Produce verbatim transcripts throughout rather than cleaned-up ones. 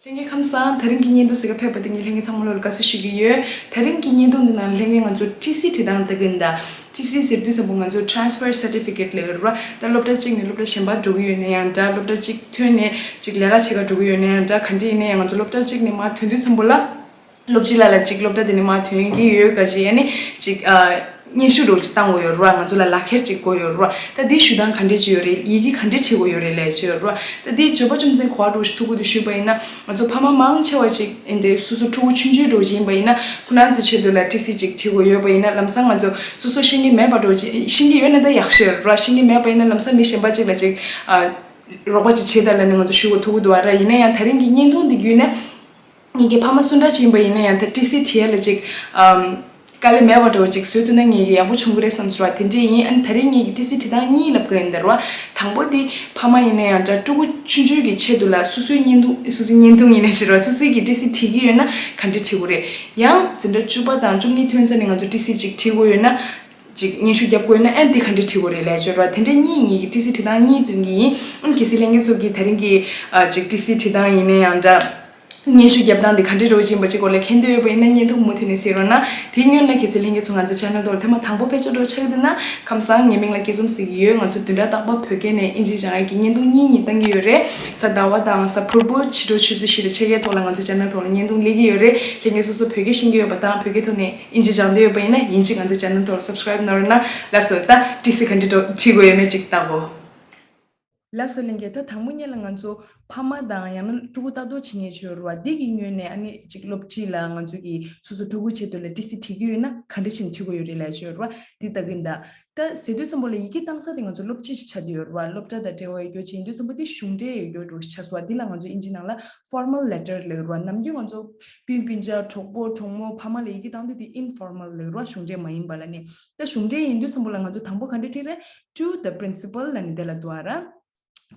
ལྷན་རྒྱས་ཁམས་བཟང་། དེ་རིང་གི་བརྙན་ཐུང་གཟིགས་ག་ཕེབས་པ་དེ་ངས་ལྷན་རྒྱས་ཚང་མ་ལོ་ལ་དགའ་བསུ་ཞུ་གི་ཡོད། དེ་རིང་གི་བརྙན་ཐུང་འདི་ནང་ལྷན་རྒྱས་ང་ཚོ་ཊི་སི་བྲིས་སྟངས་ལྟ་གི་ཡིན་ད། ཊི་སི་ཟེར་དུས་ཙམ་པ་ང་ཚོ་transfer certificate ལབ་ཡོད་རེད་བ། ད་སློབ་གྲྭ་གཅིག་ནས་སློབ་གྲྭ་གཞན་པར་འགྲོ་གི་ཡོད་ན་ཡང་འདྲ། སློབ་གྲྭ་གཅིག་ཐོན་ནས་ཅིག་ལས་ཀ་བྱེད་ག་འགྲོ་གི་ཡོད་ན་ཡང་འདྲ། ག་འདྲ་ཡིན་ན་ཡང་ང་ཚོ་སློབ་གྲྭ་གཅིག་ནས་མར་ཐོན་དུས་ཙམ་པ་ལ། སློབ་སྤྱི་ལགས་ལ་ཅིག་སློབ་གྲྭ་དེ་ནས་མར་ཐོན་གྱི་ཡོད་ག་ཅིག་ཡ་ནི་ཅིག་ཨ། སྙན་ཞུ་འདྲ་ཅིག་བཏང་དགོས་ཡོད་རེད་བ། ང་ཚོ་ལ་ལག་ཁྱེར་ཅིག་དགོས་ཡོད་རེད་བ། ད་འདི་ཞུ་སྟངས་ག་འདྲས་ཅིག་ཡོད་རེད། ཡི་གེ་ག་འདྲས་བྲིས་དགོས་ཡོད་རེད་ལབ་ཅིག་ཡོད་རེད་བ། ད་འདི་བརྗོད་པ་ཅུང་ཟད་གོ་བ་འདྲ་ཞིག་ཐུག་གི་འདུག་ཞུས་པ་ཡིན་ན། ང་ཚོ་ཕ་མ་མང་ཆེ་བ་ཅིག་ཨེ་འདྲས་སོ་སོ་ཕྲུ་གུ་ཆུང་ཆུང་འདྲ་ཅིག་ཡིན་པ་ཡིན་ན། ཁོ་རང་ཚོའི་ཆེད་དུ་ལ་ཊི་སི་ཅིག་བྲིས་དགོས་ཡོད་པ་ཡིན་ན། ལམ་སང་ང་ཚོ་སོ་སོ་ཤེས་ཀྱི་མེད་པ་འདྲ་ཅིག་ཤེས་ཀྱི་ཡོད་ན་ད་ཡག་ཤོས་རེད་བ། ཤེས་ཀྱི་མེད་པ་ཡིན་ན་ལམ་སང་མི་གཞན་པ་ཅིག་ལ་ཅིག་ཨ། རོགས་པ་ཅིག་བྱེད་དང་ལབ་ནས་ང་ཚོ་ཞུ་དགོས་ཐུག་གི་འདུག་བ་ར། ཡིན་ན་ཡང་དེ་རིང་གི་བརྙན་ཐུང་འདི་བརྒྱུད་ནས། ངེད་ཀྱི་ཕ་མ་སུ་འདྲ་ཅིག་ཡིན་པ་ཡིན་ན་ཡང་ད་ཊི་སི་བྲིས་ཡ་ལ་ཅིག་ཨམ། དཀའ་ལས་མེད་པ་འདྲ་བོ་ཅིག་བཟོས་ཐུབ་ན་ངེད་ཀྱི་ཡག་པོ་བྱུང་གི་རེད་བསམ་སོང་བ། དེ་འདྲས་ཡིན། ཨ་ནི་དེ་རིང་ངེད་ཀྱི་ཊི་སི་བྲིས་སྟངས་གཉིས་ལབ་གི་ཡིན་ད་ར་བ། དང་པོ་དེ་ཕ་མ་ཡིན་ན་ཡང་འདྲ། ཕྲུ་གུ་ཆུང་ཆུང་གི་ཆེད་དུ་ལ་སོ་སོའི་བརྙན་ཐུང་། སོ་སོའི་བརྙན་ཐུང་ཡིན་ན་ཞེས་ར། སོ་སོའི་གི་ཊི་སི་བྲིས་ཀྱི་ཡོད་ན་ག་འདྲས་བྲིས་དགོས་རེད། ཡང་འཛིན་གྲྭ་བཅུ་པ་དང་བཅུ་གཉིས་ཐོན་ཚར་ནས་ང་ཚོ་ཊི་སི་ཅིག་བྲིས་དགོས་ཡོད་ན། ཅིག་སྙན་ཞུ་རྒྱབ་དགོས་ན་ཨ་ནི་འདི་ག་འདྲས་བྲིས་དགོས་རེད་ལབ་ཅིག་ཡོད་ར། དེ་འདྲས་གཉིས། ངེད་ཀྱི་ཊི་སི་བྲིས་སྟངས་གཉིས་སྟོན་གྱི་ཡིན། ཨ་ནི་གལ་སྲིད་ལྷན་རྒྱས་ཚོ་གིས་དེ་རིང་གི་ཨ་ཅིག་ཊི་སི་བྲིས་སྟངས་ཡིན་ན་ཡང་འདྲ། སྙན་ཞུ་རྒྱབ་སྟངས་འདི་ག་འདྲས་འདྲ་བོ་ཅིག་ཡིན་པ་ཅིག་སྐོར་ལ་མཁྱེན་འདོད་ཡོད་པ་ཡིན་ན་བརྙན་ཐུང་མུ་མཐུད་ནས་གཟིགས་རོགས་གནང་། དེའི་སྔོན་ལ་གལ་སྲིད་ལྷན་རྒྱས་ཚོ་ང་ཚོའི་ཆེ་ནལ་ཐོག་ལ་ཐེངས་མ་དང་པོ་ཕེབས་ཆོག་འདྲ་བོ་ཆགས་ཀྱི་འདུག་ན། ཁམས་བཟང་། ངའི་མིང་ལ་སྐྱིད་འཛོམས་ཟེར་གྱི་ཡོད། ང་ཚོ་བདུན་ཕྲག་རྟག་པར་བོད་སྐད་ནས་དབྱིན་ཇི་སྦྱང་ཡག་གི་བརྙན་ཐུང་གཉིས་གཉིས་བཏང་གི་ཡོད་རེད། གཟའ་ཟླ་བ་དང་གཟའ་ཕུར་བུ་ཕྱི་དྲོ་ཆུ་ཚོད་བཞི་དང་ཕྱེད་ཀའི་ཐོག་ལ་ང་ཚོའི་ཆེ་ནལ་ཐོག་ལ་བརྙན་ཐུང་སླེབས་ཀྱི་ཡོད་རེད། ལྷན་རྒྱས་སོ་སོ་བོད་སྐད་ཤེས་ཀྱི་ཡོད་པ་དང་བོད་སྐད་ཐོག་ནས་དབྱིན་ཇི་སྦྱང་འདོད་ཡོད་པ་ཡིན་ན་ཡིན་གཅིག་ང་ཚོའི་ཆེ་ནལ་ཐོག་ལ་སབ་སི་ཀ་རེབ་གནང་རོགས་གནང་། ལགས་སོ། ད་ཊི་སི་ག་འདྲས་འདྲ་བྲིས་དགོས་ཡོད་མེད་ཅིག་བལྟ་གོ། ལགས་སོ་ལྷན་རྒྱས། ད་དང་པོ་ཉིད་ལ་ང་ཚོ་ཕ་མ་དང་ཡང་ན་ཕྲུ་གུ་ལྟ་རྟོག་བྱེད་མཁན་ཅིག་ཡོད་རེད་བ། འདི་གི་ངོས་ནས་ཨ་ནི་ཅིག་སློབ་སྤྱི་ལ་ང་ཚོ་གི་སོ་སོ་ཕྲུ་གུའི་ཆེད་དུ་ལ་ཊི་སི་བྲིས་ཀྱི་ཡོད་ན་ག་འདྲ་བྱས་ནས་བྲིས་དགོས་ཡོད་རེད་ལབ་ཅིག་ཡོད་རེད་བ། འདི་ལྟ་གི་ཡིན་ད། ད་ཟེར་དུས་ཙམ་པ་ལ་ཡི་གེ་བཏང་ས་དེ་ང་ཚོ་སློབ་སྤྱི་ཞིག་ཆགས་བསྡད་ཡོད་རེད་བ། སློབ་གྲྭ་དང་འབྲེལ་བ་ཡོད་རྒྱུ་ཅིག་ཡིན་དུས་ཙམ་པ་དེ་གཞུང་འབྲེལ་ཡོད་རྒྱུ་འདྲ་བོ་ཞིག་ཆགས་སོང་བ། འདི་ལ་ང་ཚོ་དབྱིན་ཇི་ནང་ལ་ཕོར་མལ་ལེ་ཊར་ལབ་ཀྱི་རེད་བ། ནམ་རྒྱུན་ང་ཚོ་སྤུན་སྤུན་ཀྱག་གྲོགས་པོ་གྲོགས་མོ་ཕ་མ་ལ་ཡི་གེ་བཏང་དུས་དེ་ཨིན་ཕོར་མལ་ལབ་ཀྱི་རེད་བ། གཞུང་འབྲེལ་མ་ཡིན་པ་ལ་ནི། ད་གཞུང་འབྲེལ་ཡིན་དུས་ཙམ་པ་ལ་ང་ཚོ་དང་པོ་ག་འདྲས་བྲིས་རེད། To the principal ལབ་ནི་དེ་ལ་འདུག་ཨ་ར།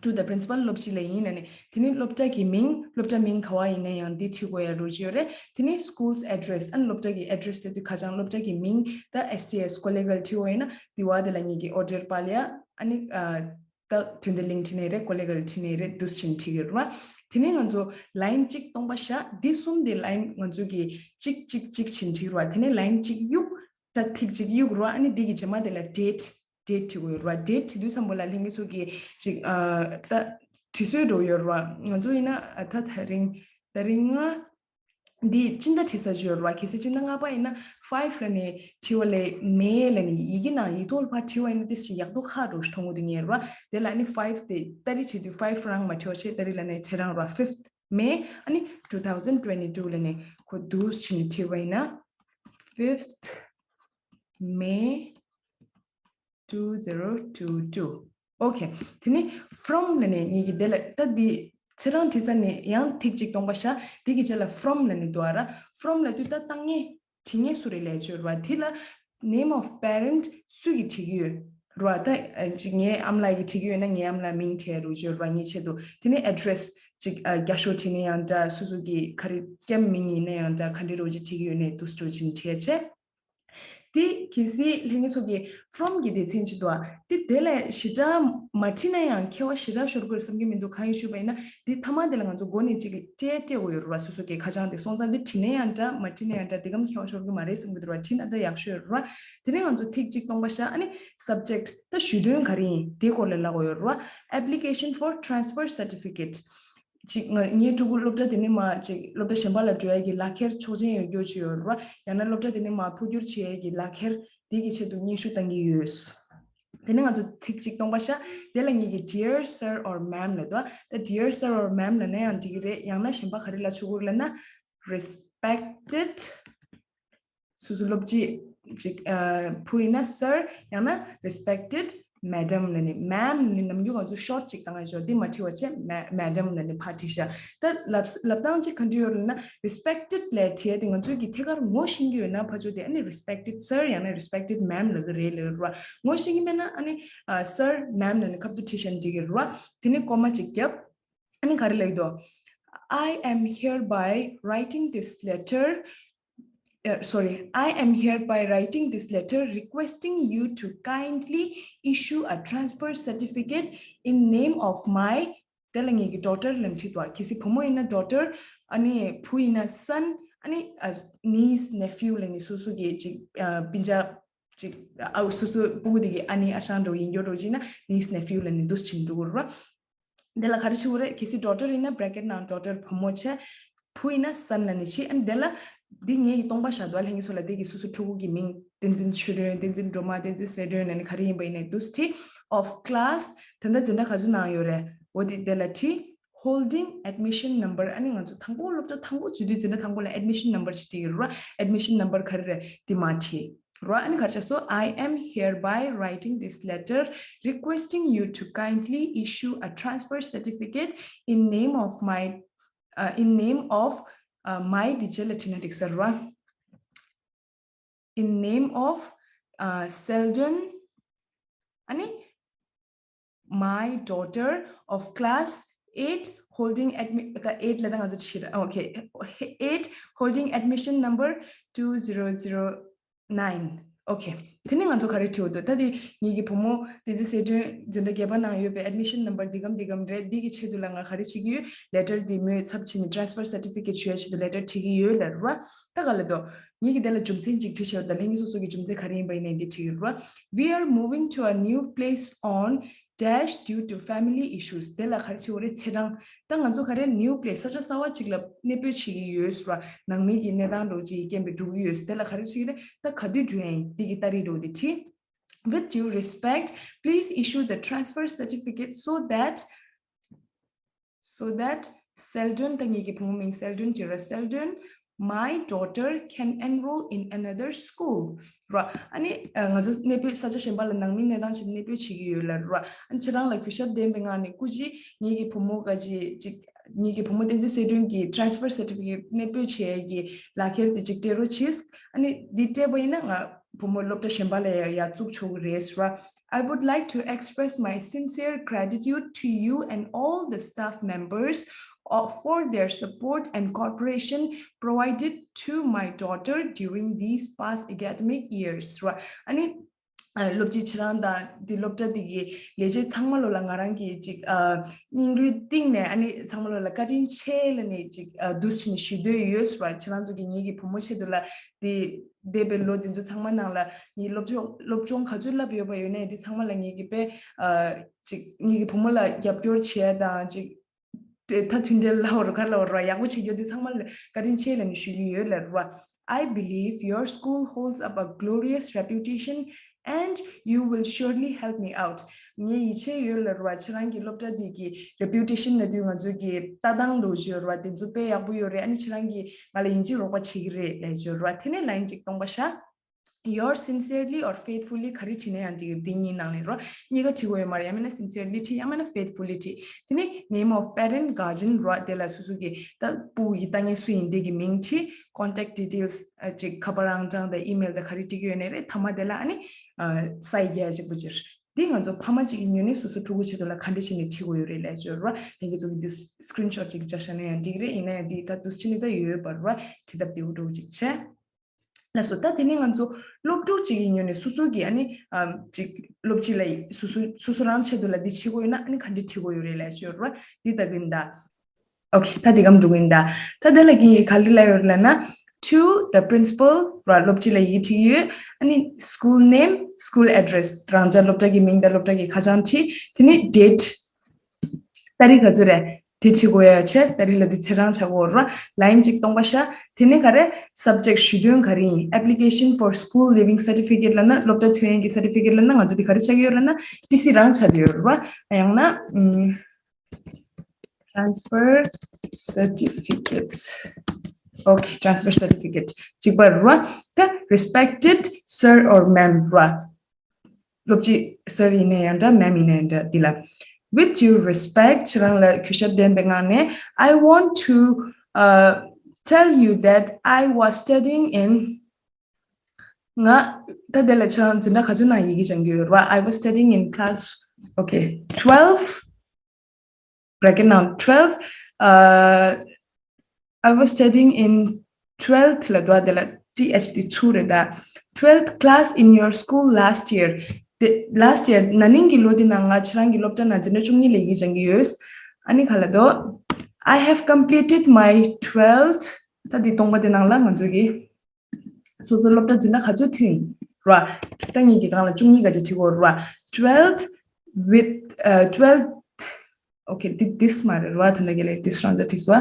To the principal སློབ་སྤྱི་ལ་ཡིན་ལབ་ནི། དེ་ནི་སློབ་གྲྭ་གི་མིང་། སློབ་གྲྭ་མིང་ག་བ་ཡིན་ན་ཡང་འདི་བྲིས་དགོས་ཡ་འདྲ་བོ་ཅིག་ཡོད་རེད། དེ་ནི་school's address ཨ་ནི་སློབ་གྲྭ་གི་ཨེ་ཌི་རེ་སི་དེ་དུས་ཁ་བྱང་སློབ་གྲྭ་གི་མིང་ད་ཨེས་ཊི་ཨེས་ཀོ་ལེ་གལ་བྲིས་པ་ཡིན་ན་དེ་བ་དེ་ལ་ངེད་ཀྱི་ཨོར་ཌར་པ་ལ་ཡ་ཨ་ནི་ཨ། ད་དོན་དེ་ལིང་བྲིས་ནས་རེད། ཀོ་ལེ་གལ་བྲིས་ནས་རེད། འདུག་སེ་བྲིས་ཀྱི་རེད་བ། དེ་ནས་ང་ཚོ་ལའིན་གཅིག་སྟོང་པ་བཞག་འདི་གསུམ་དེ་ལའིན་ང་ཚོ་གི་གཅིག་གཅིག་གཅིག་བྱས་ནས་བྲིས་ཀྱི་རེད་བ། དེ་ནས་ལའིན་གཅིག་གཡུག་ད་ཐིག་གཅིག་གཡུག་རེད་བ། ཨ་ནི་འདི་གི་རྗེས་མ་དེ་ལ་ཌེ་ཊི། ཌེ་ཊི་བྲིས་དགོས་རེད་བ། ཌེ་ཊི་བྲིས་དུས་ཙམ་པ་ལ་ལྷན་རྒྱས་ཚོ་གི་ཅིག་ཨ་ད་བྲིས་སྲོལ་འདྲ་བོ་ཡོད་རེད་བ། ང་ཚོ་ཡིན་ན་ཨ་ད་དེ་རིང་དེ་རིང་ང་འདི་སྤྱི་ཟླ་བྲིས་ས་ཅིག་ཡོད་རེད་བ། གལ་སྲིད་སྤྱི་ཟླ་ལྔ་པ་ཡིན་ན་ཕའི་ཝི་ལབ་ནས་བྲིས་པ་ལས་མེ་ལབ་ནས་ཡི་གེ་ནང་ཡིག་ཐོག་ལ་ཕར་བྲིས་པ་ཡིན་ན་ཏོག་ཙམ་ཡག་པོ་ཁག་འདྲ་བོ་ཞིག་མཐོང་གི་འདུག་ངས་རེད་བ། དེ་ལ་ནི་ཕའི་ཝི་དེ་ཏ་རིག་བྲིས་དུས་ཕའི་ཝི་རང་མ་བྲིས་པ་བྱས། ཏ་རིག་ལབ་ནས་ཚེས་གྲངས་རེད་བ། ཕིབ་ཐི་མེ། ཨ་ནི་two thousand twenty two ལབ་ནས་ཁོ་འདུག་སེ་བྲིས་ནས་བྲིས་པ་ཡིན་ན་ཕིབ་ཐི་མེ། two zero two two okay། དེ་ནས་ཕོརམ་ལབ་ནས་ངེད་ཀྱི་དེ་ལ་ད་འདི་ཚེས་གྲངས་བྲིས་ཚར་ནས་ཡང་ཐིག་གཅིག་སྟོང་པ་བཞག་དེ་གི་རྗེས་ལ་ཕོརམ་ལབ་ནས་འདུག་ཨ་ར། ཕོརམ་ལབ་དུས་ད་བཏང་མཁན་བྲིས་མཁན་སུ་རེད་ལབ་ཅིག་ཡོད་རེད་བ། དེ་ལ་name of parent སུ་གིས་བྲིས་ཀྱི་ཡོད་རེད་བ། ད་ཅིག་ངའི་ཨ་མ་ལགས་ཀྱིས་བྲིས་ཀྱི་ཡོད་ན་ངའི་ཨ་མ་ལགས་མིང་བྲིས་ཡ་འདྲ་བོ་ཅིག་ཡོད་རེད་བ། ངའི་ཆེད་དུ། དེ་ནས་ཨེ་ཌི་རེ་སི་ཅིག་རྒྱ་ཤོག་བྲིས་ན་ཡང་འདྲ། སོ་སོ་གི་ག་རེ་སྐྱེས་པའི་མིང་ཡིན་ན་ཡང་འདྲ། ག་འདྲ་འདྲ་བོ་ཅིག་བྲིས་ཀྱི་ཡོད་ན་འདུག་སེ་བྲིས་ནས་བྲིས་བྱས། དེ་གལ་སྲིད་ལྷན་རྒྱས་ཚོ་གིས་ཕོརམ་གྱི་སྡེ་ཚན་ཅིག་འདུག་ཨ། དེ་དེ་ལས་ཞེ་དྲག་མ་བྲིས་ན་ཡང་ཁྱད་པར་ཞེ་དྲག་ཤོར་གྱི་རེད་བསམ་གྱི་མི་འདུག་གང་ཡིན་ཞུས་པ་ཡིན་ན་དེ་མཐའ་མ་དེ་ལ་ང་ཚོ་མགོ་ནས་ཅིག་སྤྲད་སྤྲད་དགོས་ཡོད་རེད་བ། སོ་སོ་གི་ཁ་བྱང་དེ། སོང་ཙང་དེ་བྲིས་ན་ཡང་འདྲ་མ་བྲིས་ན་ཡང་འདྲ། དེ་གམ་ཁྱད་པར་ཤོར་གྱི་མ་རེད་བསམ་གྱི་འདུག་ར། བྲིས་ན་ད་ཡག་ཤོས་རེད་བ། དེ་ནས་ང་ཚོ་ཐིག་གཅིག་སྟོང་པ་བཞག་ཨ་ནི་སབ་ཇེག་ཊི་ད་ཞུ་དོན་ག་རེ་ཡིན་དེ་སྐོར་ལ་ལབ་དགོས་ཡོད་རེད་བ། Application for transfer certificate ཅིག་ང་ངའི་ཕྲུ་གུ་སློབ་གྲྭ་དེ་ནས་མར་ཅིག་སློབ་གྲྭ་གཞན་པ་ལ་འགྲོ་ཡ་གི་ལག་ཁྱེར་ཆོག་མཆན་ཡོད་རྒྱུ་ཅིག་ཡོད་རེད་བ། ཡང་ན་སློབ་གྲྭ་དེ་ནས་མར་འཕོ་འགྱུར་བྱེད་ཡ་གི་ལག་ཁྱེར་དེ་གི་ཆེད་དུ་སྙན་ཞུ་བཏང་གི་ཡོད། དེ་ནས་ང་ཚོ་ཐིག་གཅིག་སྟོང་པ་བཞག་དེ་ལ་ངེད་ཀྱི་Dear Sir or Ma'am ལབ་འདུག་ད་Dear Sir or Ma'am ལབ་ན་ཡང་འགྲིག་གི་རེད། ཡང་ན་གཞན་པ་ག་རེ་ལབ་ཆོག་གི་རེད་ལབ་ན། Respected སོ་སོ་སློབ་སྤྱི་ཅིག་ཨ་བུ་ཡིན་ན་སར། ཡང་ན་རེ་སི་པེག་ཊེཌ་མེ་ཌམ་ལབ་ནི། མེམ་ནི་ནམ་རྒྱུན་ང་ཚོ་ཤོར་ཊི་ཅིག་བཏང་ཡ་ཅོ་འདི་མ་བྲིས་པ་བྱས་མེ་མེ་ཌམ་ལབ་ནི་ཕར་བྲིས་ཤག་ད་ལབ་ལབ་སྟངས་ཅིག་ག་འདྲ་ཡོད་རེད་ན། རེ་སི་པེག་ཊེཌ་ལབ་བྲིས་ཡ་དེ་ང་ཚོའི་གི་ཐད་ཀར་ངོ་ཤེས་ཀྱི་ཡོད་ན་ཕར་ཕྱོགས་དེ་ཨ་ནི་རེ་སི་པེག་ཊེཌ་སར་ཡང་ན་རེ་སི་པེག་ཊེཌ་མེམ་ལབ་ཀྱི་རེད་ལབ་ཀྱི་རེད་བ། ངོ་ཤེས་ཀྱི་མེད་ན་ཨ་ནི་ཨ་སར་མེམ་ལབ་ནི་ཁ་ཐུག་བྲིས་ཤག་འགྲིག་གི་རེད་བ། དེ་ནི་ཀོ་མ་ཅིག་བརྒྱབ། ཨ་ནི་ག་རེ་ལབ་ཀྱི་འདུག I am hereby writing this letter. Uh, sorry, I am hereby writing this letter requesting you to kindly issue a transfer certificate in name of my དེ་ལ་ངེད་ཀྱི་daughter་ལབ་ནས་བྲིས་འདུག་གལ་སྲིད་བུ་མོ་ཡིན་ན་daughter། ཨ་ནི་བུ་ཡིན་ན་son། ཨ་ནི་niece nephew་ལབ་ནས་སོ་སོ་གི་ཅིག་སྤུན་ཀྱག་ཅིག་ཨ་སོ་སོ་སྤུ་གུ་དེ་གི་ཨ་ནེ་ཨ་ཞང་འདྲ་བོ་ཡིན་རྒྱུ་འདྲ་བོ་ཅིག་ན་niece nephew་ལབ་ནས་འདུག་སེ་བྲིས་འགྲོ་གི་རེད་བ། དེ་ལ་ག་རེ་བྲིས་དགོས་རེད། གལ་སྲིད་daughter་ཡིན་ན་bracket་ནང་daughter་བུ་མོ་བྱས། བུ་ཡིན་ན་son་ལབ་ནས་བྲིས། ཨ་ནི་དེ་ལ་འདི་ངེད་ཀྱི་སྟོང་པ་བཞག་འདུག་ལྷན་རྒྱས་ཚོ་ལ་དེ་གི་སོ་སོ་ཕྲུ་གུ་གི་མིང་། བསྟན་འཛིན་ཆོས་སྒྲོན། བསྟན་འཛིན་སྒྲོལ་མ། བསྟན་འཛིན་གསལ་སྒྲོན་ལབ་ནས་ག་རེ་ཡིན་པ་ཡིན་ནའི་འདུག་སེ་བྲིས། of class། ད་ལྟ་འཛིན་གྲྭ་ག་ཚོད་ནང་ཡོད་རེད། འོ་དེ་དེ་ལ་བྲིས། holding admission number། ཨ་ནི་ང་ཚོ་དང་པོ་སློབ་གྲྭ་དང་པོ་འཛུལ་དུས་འཛིན་གྲྭ་དང་པོ་ལ་admission number་ཅིག་བྲིས་ཡོད་རེད་བ། admission number་ག་རེ་རེད་དེ་མར་བྲིས་རེད་བ། ཨ་ནི་ག་རེ་བྱས་སོང་། I am hereby writing this letter requesting you to kindly issue a transfer certificate in name of my uh, in name of uh, my teacher ལབ་བྲིས་ན་འགྲིག་ས་རེད་བ། in name of uh, Seldon ཨ་ནི my daughter of class eight holding admi the eight ལ་ད་ང་ཚོ་བྲིས་ར། okay, eight holding admission number two zero zero nine. Okay. དེ་ནས་ང་ཚོ་ག་རེ་བྲིས་འདུག་ད་དེ་ངེད་ཀྱི་བུ་མོ་བསྟན་འཛིན་གསལ་སྒྲོན་འཛིན་གྲྭ་བརྒྱད་པ་ནང་ཡོད་པའི་admission number འདི་གམ་འདི་གམ་རེད། འདི་གི་ཆེད་དུ་ལ་ང་ག་རེ་བྱེད་ཀྱི་ཡོད། letter འདི་མོའི་ཚབ་བྱས་ནས་transfer certificate ཞུ་ཡ་ཆེད་དུ་letter བྲིས་ཀྱི་ཡོད་ལབ་རེད་བ། ད་ག་ལ་དོ། ངེད་ཀྱི་དེ་ལ་རྒྱུ་མཚན་ཅིག་བྲིས་ཤོག་ད་ལྷན་རྒྱས་སོ་སོ་གི་རྒྱུ་མཚན་ག་རེ་ཡིན་པ་ཡིན་ནའི་འདི་བྲིས་ཀྱི་རེད་བ། We are moving to a new place on dash due to family issues. དེ་ལ་ག་རེ་བྲིས་དགོས་རེད། ཚེས་གྲངས། ད་ང་ཚོ་ག་རེ་new place ས་ཆ་གསར་པ་ཅིག་ལ་གནས་སྤོས་བྱེད་ཀྱི་ཡོད་ཟེར་བ། ནང་མི་གི་གནས་སྟངས་འདྲ་བོ་ཅིག་གི་རྐྱེན་པས་འགྲོ་གི་ཡོད་ཟེར། དེ་ལ་ག་རེ་བྲིས་ཀྱི་རེད། ད་ག་དུས་འགྲོ་ཡ་ཡིན་འདི་གི་ཏ་རིག་འདྲ་བོ་དེ་བྲིས། With due respect, please issue the transfer certificate so that so that Seldon ད་ངེད་ཀྱི་བུ་མོ་མིང་Seldon བྲིས་ར། Seldon, my daughter can enroll in another school. ར། ཨ་ནི་ང་ཚོ་གནས་སྤོས་ས་ཆ་གཞན་པ་ལ་ནང་མི་གནས་སྟངས་ཆེད་གནས་སྤོས་བྱེད་ཀྱི་ཡོད་ལབ་ར། ཨ་ནི་ཁྱེད་རང་ལ་གུས་ཞབས་ལྡན་པའི་ངང་ནས་སྐུ་མཁྱེན། ངེད་ཀྱི་བུ་མོ་ག་ཅི་ཅིག་ངེད་ཀྱི་བུ་མོ་བསྟན་འཛིན་གསལ་སྒྲོན་གྱི་transfer certificate གནས་སྤོས་བྱེད་ཡས་ཀྱི་ལག་ཁྱེར་དེ་ཅིག་སྤྲད་རོགས་གྱིས། ཨ་ནི་འདི་སྤྲད་པ་ཡིན་ན་ང་བུ་མོ་སློབ་གྲྭ་གཞན་པ་ལ་ཡ་ཡར་བཙུགས་ཆོག་གི་རེད་ཟེར་བ། I would like to express my sincere gratitude to you and all the staff members uh, for their support and cooperation provided to my daughter during these past academic years. ཟེར་བ། ཨ་ནི་སློབ་སྤྱི་ཁྱེད་རང་དང་འདི་སློབ་གྲྭ་འདི་གི་ལས་བྱེད་ཚང་མ་ལོ་ལ་ང་རང་གིས་ཅིག་སྙིང་རུས་གཏིང་ནས་ཨ་ནི་ཚང་མ་ལོ་ལ་བཀའ་དྲིན་ཆེ་ལབ་ནས་ཅིག་འདུག་སེ་ཞུ་འདོད་ཡོད་ཟེར་བ། ཁྱེད་རང་ཚོ་གིས་ངེད་ཀྱི་བུ་མོ་ཆེད་དུ་ལ་འདི་འདས་པའི་ལོ་འདི་ཚོ་ཚང་མ་ནང་ལ་ངའི་སློབ་སྦྱོང་སློབ་སྦྱོང་ག་ཚོད་བསླབས་ཡོད་པ་ཡོད་ནའི་འདི་ཚང་མ་ལ་ངེད་ཀྱི་དཔེ་ཅིག་ངེད་ཀྱི་བུ་མོ་ལ་རྒྱབ་སྐྱོར་བྱས་དང་ཅིག་དེ་ད་མཐུན་འབྲེལ་ལབ་རོགས་ག་རེ་ལབ་རོགས་ཡག་པོ་བྱེད་རྒྱུ་འདི་ཚང་མ་ལ་བཀའ་དྲིན་ཆེ་ལབ་ནས་ཞུ་གི་ཡོད་ལབ་ར། I believe your school holds up a glorious reputation and you will surely help me out. ངས་ཡིད་ཆེས་ཡོད་ལབ་ར། ཁྱེད་རང་གི་སློབ་གྲྭ་འདི་གི་reputation ལབ་དུས་ང་ཚོ་གི་ལྟ་སྟངས་འདྲ་བོ་ཅིག་ཡོད་ར། དེ་ཚོ་དཔེ་ཡག་པོ་ཡོད་རེད། ཨ་ནི་ཁྱེད་རང་གིས་ང་ལ་ཡིན་གཅིག་རོགས་པ་བྱེད་ཀྱི་རེད་ལབ་ཅིག་ཡོད་ར། དེ་ནས་line གཅིག་སྟོང་པ་ཤ Yours sincerely or faithfully ག་རེ་བྲིས་ན་ཡང་འགྲིག་གི་རེད། འདི་གཉིས་ནང་ནས་རོ། གཉིས་ཀ་བྲིས་དགོས་ཡོད་མ་རེད། ཡང་མིན་ན་sincerely བྲིས། ཡང་མིན་ན་faithfully བྲིས། དེ་ནས་name of parent guardian རོ། དེ་ལ་སོ་སོ་གི་ད་སྤུ་གུ་གི་ལྟ་མཁན་སུ་ཡིན་དེ་གི་མིང་བྲིས། contact details ཨ་ཅིག་ཁ་པར་ཨང་གྲངས་དང་email དང་ག་རེ་བྲིས་ཀྱི་ཡོད་ནའི་རེད། མཐའ་མ་དེ་ལ་ཨ་ནི་ཨ་ས་ཡི་རྒྱ་ཅིག་པོ་ཅིག་འདི་ང་ཚོ་ཕ་མ་གཅིག་གི་ངོས་ནས་སོ་སོ་ཕྲུ་གུ་ཆེད་དུ་ལ་ག་འདྲ་བྱས་ནས་བྲིས་དགོས་ཡོད་རེད་ལབ་ཅོར་རོ། ལྷན་རྒྱས་ཚོ་གི་འདི་screenshot ཅིག་བཅར་བཞག་ན་ཡང་འགྲིག་གི་རེད། ཡིན་ན་ཡང་འདི་ད་འདུག་སེ་བྱས་ནས་ད་ཡོད་པ་རོ། བྲིས་ཐབས་དེ་འུ་འདྲ་བོ་ཅིག་བྱས། ལགས་སོ། ད་དེ་ནས་ང་ཚོ་སློབ་ཕྲུག་ཅིག་གི་ངོས་ནས་སོ་སོ་གི་ཨ་ནི་ཨམ་ཅིག་སློབ་སྤྱི་ལ་སོ་སོ་སོ་སོ་རང་ཆེད་དུ་ལ་འདི་བྱེད་དགོས་ཡོད་ན་ཨ་ནི་ག་འདྲ་བྲིས་དགོས་ཡོད་རེད་ལབ་ཅོར་རོ། འདི་ལྟ་གི་ཡིན་ད། Okay ད་འདི་གམ་འགྲོ་གི་ཡིན་ད། ད་དེ་ལ་གི་ག་ལེ་ལ་ཡོད་ལབ་ན། To the principal ར། སློབ་སྤྱི་ལ་ཡི་གེ་བྲིས་ཡོད། ཨ་ནི་school name, school address རང་ཅག་སློབ་གྲྭ་གི་མིང་དང་སློབ་གྲྭ་གི་ཁ་བྱང་བྲིས། དེ་ནི་date ཏ་རིག་ག་ཚོད་རེད། དེ་བྲིས་དགོས་ཡ་ཆེ། ཏ་རིག་ལ་དེ་ཚེས་གྲངས་ཆགས་ཀྱི་ཡོད་ར། line གཅིག་སྟོང་པ་ཤ། དེ་ནི་ག་རེ། subject ཞུ་དོན་ག་རེ་ཡིན། application for school leaving certificate ལབ་ན་སློབ་གྲྭ་ཐོན་ཡས་ཀྱི་certificate ལབ་ན་ང་ཚོ་དེ་ག་རེ་ཆགས་ཀྱི་ཡོད་ལབ་ན་ཏི་སི་རང་ཆགས་ཀྱི་ཡོད་ར། ཡང་ན་ཨམ། transfer certificate. Okay, transfer certificate གཅིག་པ་ར། ད་respected sir or ma'am ར། སློབ་སྤྱི་sir ཡིན་ན་ཡང་འདྲ། ma'am ཡིན་ན་ཡང་འདྲ། འདི་ལ། With due respect ཁྱེད་རང་ལ་གུས་ཞབས་ལྡན་པའི་ངང་ནས། I want to uh, tell you that I was studying in ང་ད་དེ་ལ་ཁྱེད་རང་འཛིན་གྲྭ་ག་ཚོད་ནང་ཡི་གེ་སྦྱང་གི་ཡོད་ར། I was studying in class, okay, twelve bracket ནང་twelve uh, I was studying in twelfth ལ་དོ། དེ་ལ་th དེ་ཚུར་རེད་ད། Twelfth class in your school last year. དེ་last year ན་ནིང་གི་ལོ་དེ་ནང་ང་ཁྱེད་རང་གི་སློབ་གྲྭ་ནང་འཛིན་གྲྭ་བཅུ་གཉིས་ལ་ཡི་གེ་སྦྱང་གི་ཡོད། ཨ་ནི་ག་ལབ་འདུག I have completed my twelfth. ད་འདི་སྟོང་པ་དེ་ནང་ལ་ང་ཚོ་གི་སོ་སོ་སློབ་གྲྭ་འཛིན་གྲྭ་ག་ཚོད་ཐོན་ཡིན་ར། ད་ངེད་ཀྱི་སྒང་ལ་བཅུ་གཉིས་ག་ཚོད་ཐོན་གོ་ར། Twelfth with uh, twelfth. Okay, thi- this མ་རེད་ར། ད་ནང་གི་ལས་this རང་ཚོ་ཐིག་སོ།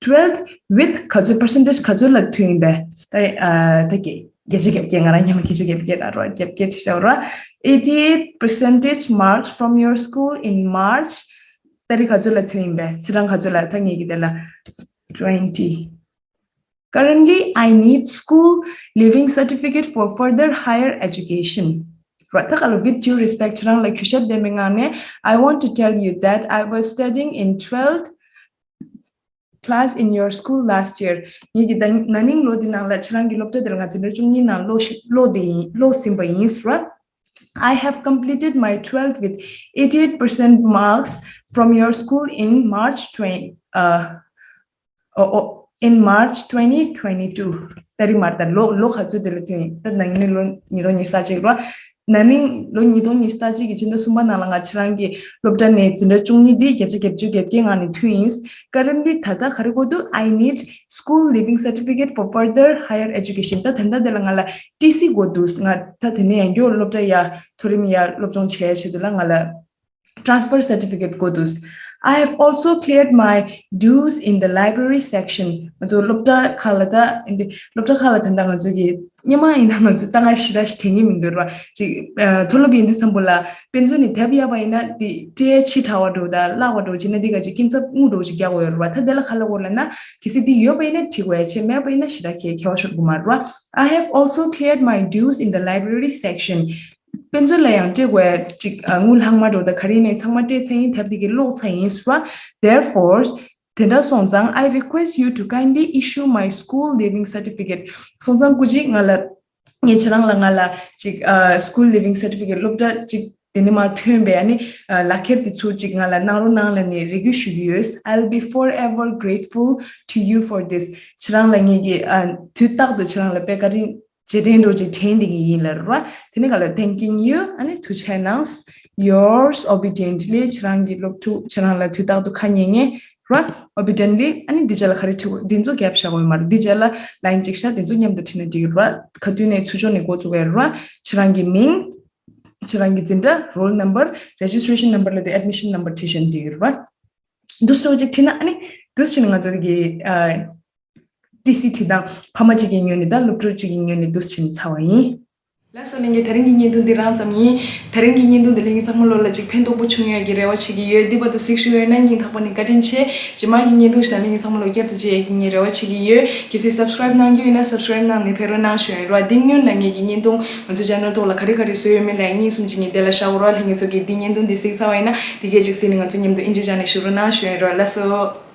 Twelfth with ག་ཚོད་percentage ག་ཚོད་ལ་ཐོན་ཡིན་པས། ད་ཨ་ད་གི་བརྒྱ་ཆ་བརྒྱད་བརྒྱད། ང་རང་ཉི་མ་བརྒྱ་ཆ་བརྒྱད་བརྒྱད་ལ་ར། བརྒྱད་བརྒྱད་ཅིག་བྱ་བ་ར། Eighty eight percentage marks from your school in March. ད་རེས་ག་ཚོད་ལ་ཐོན་ཡིན་པས། ཚེ་རང་ག་ཚོད་ལ། ད་ངེད་ཀྱི་དེ་ལ་twenty. Currently, I need school leaving certificate for further higher education. ར། ད་ག་ལ་with due respect ཁྱེད་རང་ལ་གུས་ཞབས་ལྡན་པའི་ངང་ནས། I want to tell you that I was studying in twelfth class in your school last year. ངེད་ཀྱི་ད་ན་ནིང་ལོ་འདི་ནང་ལ་ཁྱེད་རང་གི་སློབ་གྲྭ་འདིར་ང་འཛིན་གྲྭ་བཅུ་གཉིས་ནང་ཀློག་ཤི་ཀློག་དེ་ཡིན། ཀློག་ཟིན་པ་ཡིན་ར། I have completed my twelfth with eighty eight percent marks from your school in March twenty. Uh, oh, oh, in March twenty twenty two. ད་རེས་མར་ད་ལོ་ལོ་ག་ཚོད་དེ་ལ་ཐོན་ཡིན། ད་ན་ནིང་ལོ་ཉིས་སྟོང་ཉི་ཤུ་རྩ་གཅིག་ར། ན་ནིང་ལོ་ཉིས་སྟོང་ཉི་ཤུ་རྩ་གཅིག་གི་ཕྱི་ཟླ་གསུམ་པ་ནང་ལ་ང་ཁྱེད་རང་གི་སློབ་གྲྭ་ནས་འཛིན་གྲྭ་བཅུ་གཉིས་འདི་བརྒྱ་ཆ་བརྒྱད་ཅུ་གྱ་བརྒྱད་ངང་ནས་ཐོན་ཡིན། Currently ད་ལྟ་ག་རེ་དགོས་འདུག I need school leaving certificate for further higher education. ད་ད་ལྟ་དེ་ལ་ང་ལ་ཊི་སི་དགོས་འདུག་ང་ད་དེ་ནས་ཡང་སྐྱར་སློབ་གྲྭ་ཡ་མཐོ་རིམ་ཡ་སློབ་སྦྱོང་བྱེད་ཆེད་དུ་ལ་ང་ལ་transfer certificate དགོས་འདུག I have also cleared my dues in the library section. ང་ཚོ་སློབ་གྲྭ་ཁག་ལ་ད་འདི་སློབ་གྲྭ་ཁག་ལ་ད་ལྟ་ང་ཚོ་གི་སྔོན་མ་ཡིན་ན་ང་ཚོ་ད་ང་ཞེ་དྲག་ཞིག་དྲན་གྱི་མི་འདུག་ར། ཅིག་ཨ་མཐོ་སློབ་ཡིན་དུས་ཙམ་པོ་ལ་དཔེ་མཛོད་ནས་དེབ་གཡར་བ་ཡིན་ན་དེ་ཏྲེ་ཕྱི་དྲགས་པ་འདྲ་བོ་དང་བརླག་པ་འདྲ་བོ་བྱས་ན་དེ་ག་ཅིག་སྐྱིན་ཚབ་དངུལ་འདྲ་བོ་ཅིག་རྒྱག་དགོས་ཡོད་ར། ད་དེ་ལ་ག་ལབ་དགོས་ལབ་ན། གལ་སྲིད་དེ་ཡོད་པ་ཡིན་ན་འགྲིག་པ་ཡ། ཅིག་མེད་པ་ཡིན་ན་ཞེ་དྲག་གི་ཁྱད་པར་ཤོར་དགོས་མ་རེད་ར། I have also cleared my dues in the library section. དཔེ་མཛོད་ལ་ཡང་སྤྲད་དགོས་ཡ་ཅིག་ཨ་དངུལ་ལྷག་མ་འདྲ་བོ་དང་ག་རེ་ཡིན་ནའི་ཚང་མ་སྤྲད་ཚར་ཡིན། དེབ་དེ་གའི་ཀློག་ཚར་ཡིན་ར། Therefore དེ་འདྲ་སོང་ཙང་། I request you to kindly issue my school leaving certificate. སོང་ཙང་སྐུ་མཁྱེན་ང་ལ་ངས་ཁྱེད་རང་ལ་ང་ལ་ཅིག་ཨ་school leaving certificate སློབ་གྲྭ་ཅིག་དེ་ནས་མར་ཐོན་པའི་ཨ་ནི་ཨ་ལག་ཁྱེར་དེ་ཚོ་ཅིག་ང་ལ་གནང་རོགས་གནང་ལབ་ནས་རེ་སྐུལ་ཞུ་གི་ཡོད། I'll be forever grateful to you for this. ཁྱེད་རང་ལ་ངེད་ཀྱིས་ཨ་དུས་རྟག་ཏུ་ཁྱེད་རང་ལ་དཔེ་བཀའ་དྲིན་རྗེས་དྲན་འདྲ་བོ་ཅིག་དྲན་བསྡད་ཀྱི་ཡིན་ལབ་ར། དེ་ནས་ག་ལ་thanking you ཨ་ནི་ཐུགས་རྗེ་གནང་། Yours obediently. ཁྱེད་རང་གི་སློབ་ཕྲུག་ཁྱེད་རང་ལ་དུས་རྟག་ཏུ་ཁ་ཉན་མཁན་ར། Obediently ཨ་ནི་འདི་རྗེས་ལ་ག་རེ་བྲིས་དགོས། འདི་ཚོ་gap བཞག་དགོས་ཡོད་མ་རེད། འདི་རྗེས་ལ་line གཅིག་བཞག་འདི་ཚོ་མཉམ་དུ་བྲིས་ན་འགྲིག་གི་ར། ཁ་ཐུག་ནས་ཚུར་ཕྱོགས་ནས་འགོ་བཙུགས་ཡོད་ར། ཁྱེད་རང་གི་མིང་། ཁྱེད་རང་གི་འཛིན་གྲྭ། Roll number, registration number ལབ་དུས་admission number བྲིས་བཞག་འགྲིག་གི་ར། འདུག་སེ་འདྲ་བོ་ཅིག་བྲིས་ན་ཨ་ནི་འདུག་སེ་བྱས་ནས་ང་ཚོ་གི་ཨ་ཊི་སི་བྲིས་སྟངས་ཕ་མ་གཅིག་གི་ངོས་ནས་དང་སློབ་ཕྲུག་གཅིག་གི་ངོས་ནས་འདུག་སེ་བྱས་ནས་ཚར་བ་ཡིན། ལགས་སོ་ལྷན་རྒྱས། དེ་རིང་གི་བརྙན་ཐུང་འདི་རང་ཙམ་ཡིན། དེ་རིང་གི་བརྙན་ཐུང་འདི་ལྷན་རྒྱས་ཚང་མ་ལོ་ལ་ཅིག་ཕན་ཐོགས་པོ་བྱུང་ཡོད་ཀྱི་རེ་བ་བྱེད་ཀྱི་ཡོད། འདི་བར་དུ་གཟིགས་བཞུགས་ཡོད་ན་སྙིང་ཐག་པ་ནས་བཀའ་དྲིན་ཆེ། རྗེས་མ་གི་བརྙན་ཐུང་ཞིག་ལ་ལྷན་རྒྱས་ཚང་མ་ལོ་བསྐྱར་དུ་མཇལ་ཡག་གི་ངས་རེ་བ་བྱེད་ཀྱི་ཡོད། གལ་སྲིད་subscribe གནང་རྒྱུ་ཡོད་ན་subscribe གནང་ནས་ཕེབས་རོགས་གནང་ཞུ་ཡ་ཡིན་ར། འདི་སྔོན་ལ་ངེད་ཀྱི་བརྙན་ཐུང་ང་ཚོ་channel ཐོག་ལ་ག་རེ་ག་རེ་བཟོས་ཡོད་མེད་ལ་སྙིང་སུམ་ཅིག་ངས་དེ་ལ་བཞག་གོ་ར། ལྷན་རྒྱས་ཚོ་གིས་འདི་བརྙན་ཐུང་འདི་གཟིགས་ཚར་བ་ཡིན་ན་འདི་གས་ཅིག་གཟིགས་ནས་ང་ཚོ་མཉམ་དུ་ཨིན་ཇི་སྦྱངས་ནས་བཞུགས་རོགས་གནང་ཞུ་ཡ་ཡིན་ར། ལགས་སོ།